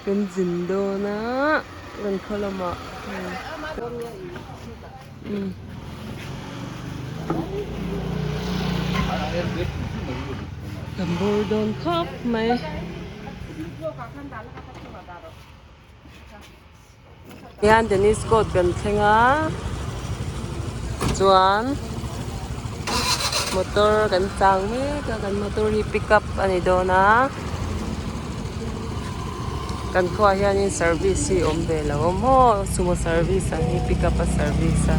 Kan zin dawn a kan khaw lamah kan bawr dawn khawp mai. Hian tennis court kan thleng a chuan motor kan chang mek a kan motor hi pick up a ni dawn a kan khuaah hianin service hi a awm ve lo a maw sumo service ang hi pick up a service a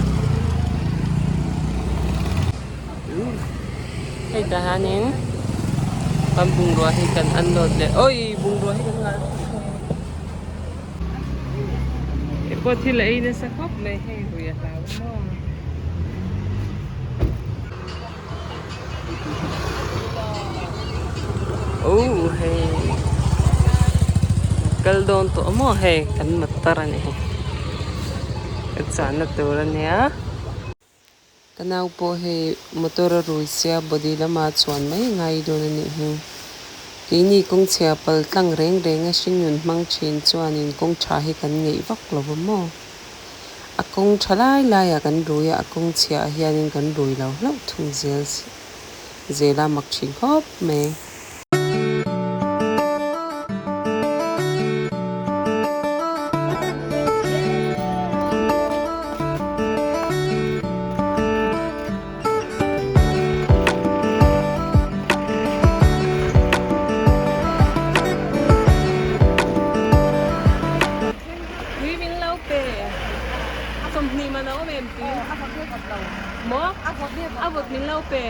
hei tah hianin kan bungrua hi kan unload leh awi bungrua hi kan nghah. Hei pawh thil a ei nasa khawp mai hei rui a hlau maw. Oh hei kal dawn tawh maw hei kan motor a ni hei ka chuanna tur a nia. Ka nau pawh hei motor a rui sia body lama chuan mai ngai dawn a nih hi. Keini kawngchhia pal tlang reng reng a hringnun hmang thin chuanin kawng tha hi kan ngeih vak lo va maw? A kawng tha lai laiah kan rui a, a kawng chhiah hianin kan rui lo hlauh thung zel zel a mak thin khawp mai. Tui min lo pe 20 man a awm em tui maw a vawt min lo pe.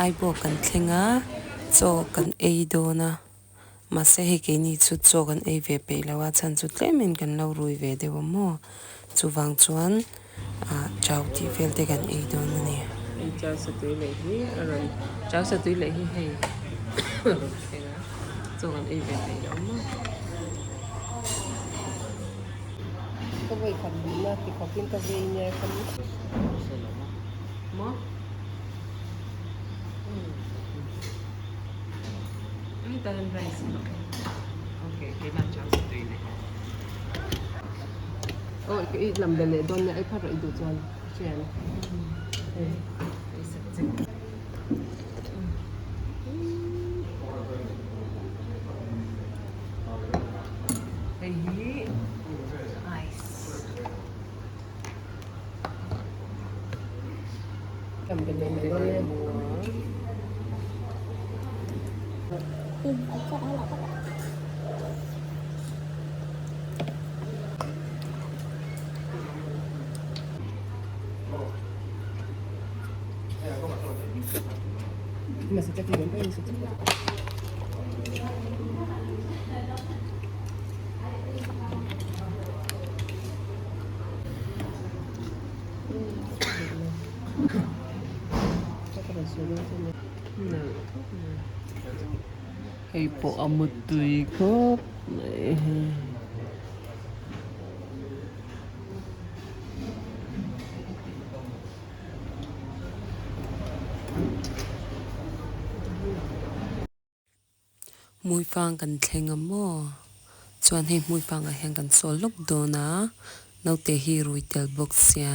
Aibawk kan thleng a, chaw kan ei dawn a, mahse hei keini chu chaw kan ei ve peih lo a, chhan chu tlemin kan lo rui ve deuh a maw, chuvang chuan ah chau tih vel te kan ei dawn a ni. Hei chau satui leh hi a rawn chau satui leh hi hei a rawn thleng a, chaw kan ei ve peih lo a maw. Ka vawi khat duhna ti khawpin ka vei nia ka Maw? Aw i lam be leh dawn nia i phar rawh i duh chuan hrian Hei hi ice. Hei pawh a mutui khawp mai hei. Hmuifang kan thleng a maw? Chuan hei hmuifangah hian kan sawl lawk dawn a, naute hi rui tel bawk sia.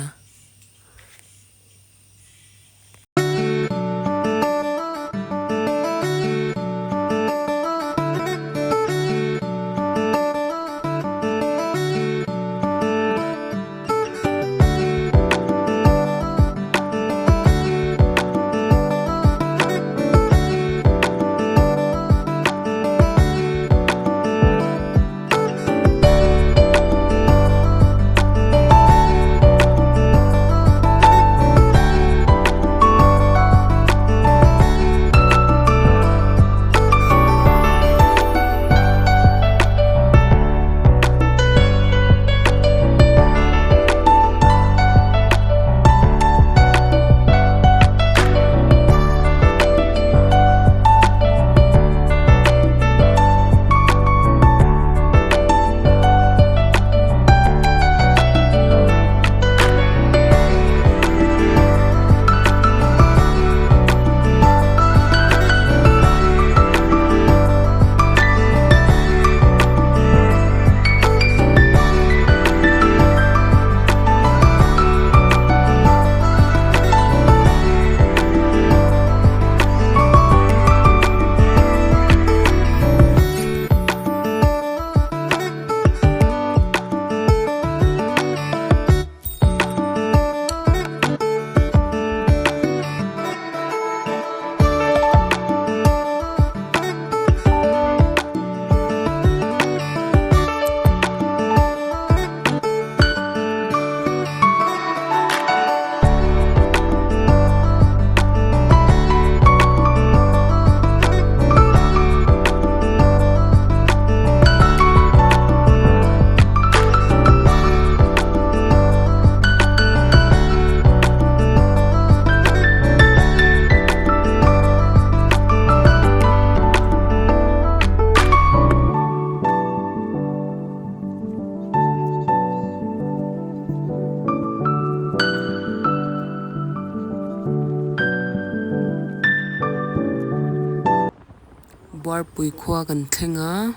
Buarpui khua kan thleng a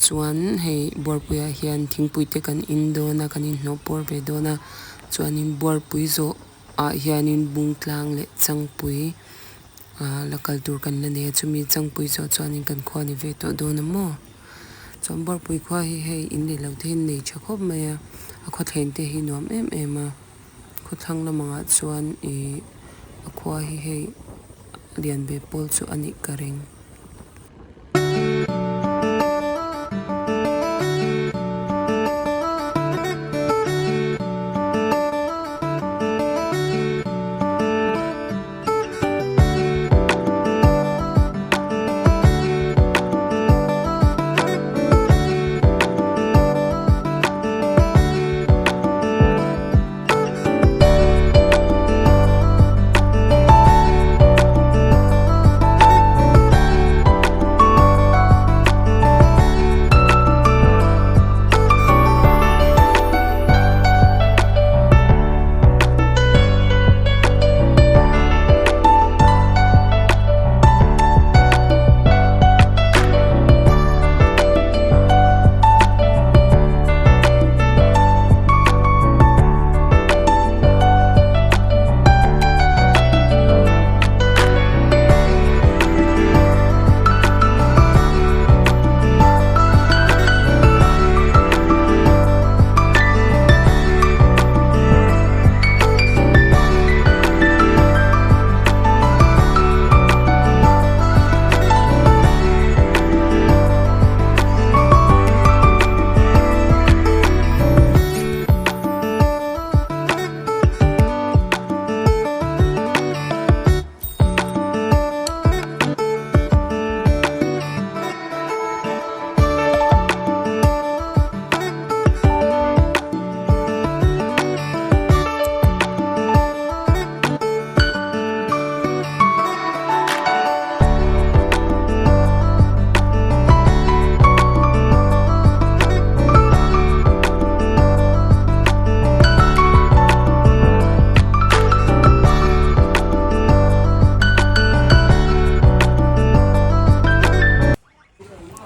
chuan hei Buarpui ah hian thingpui te kan in dawn a kan inhnawh puar ve dawn a chuanin Buarpui zawh ah hianin bung tlang leh changpui ah la kal tur kan la nei a chumi changpui zawh chuanin kan khua ni ve tawh dawn a maw chuan Buarpui khua hi hei in leh lo te hi an nei tha khawp mai a a khawthleng te hi nuam em em a. Khawthlang lamangah chuan ih a khua hi hei lian ve pawl chu a nih ka ring.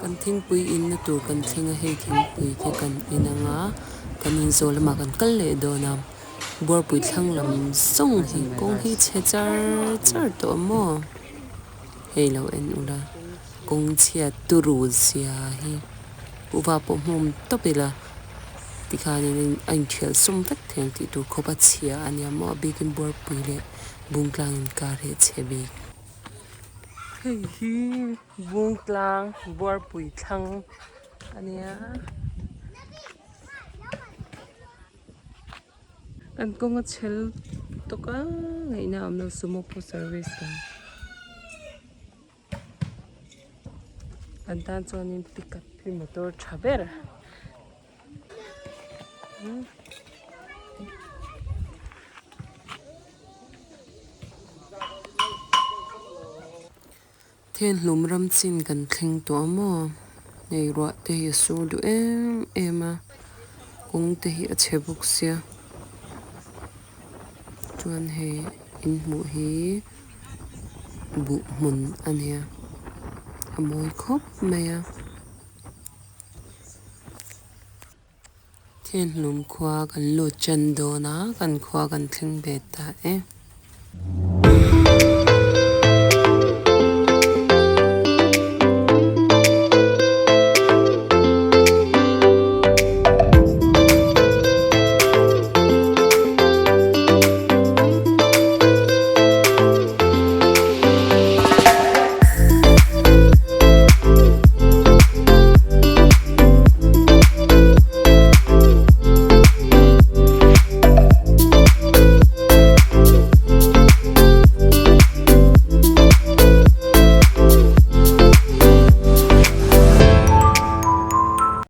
Kan thingpui inna tur kan thleng a hei thingpui te kan in ang a kan inzawh lamah kan kal leh dawn a buarpui thlang lam zawng hi kawng hi chhe char char tawh a maw hei lo en ula kawng chhiat turu zia hi kuhva pawh hmawm tawp ila tikhanin a inthial sum vek thei ang tih tur khawp a chhia a nia maw a bikin buarpui leh bungtlang inkar hi a chhe bik. Hei hi Bungtlang buarpui thlang a nia. Kan kawng a chhel tawk a ngaihna a awm lo sumo pawh service lo. Kan tan chuanin pickup hi motor tha ber. Thenhlum ram chin kan thleng tawh a maw? Hei ruah te hi a sur duh em em a, kawng te hi a chhe bawk sia. Chuan hei in hmuh hi buh hmun a nia, a mawi khawp mai a. Thenhlum khua kan lut ṭan dawn a, kan khua kan thleng ve ta e.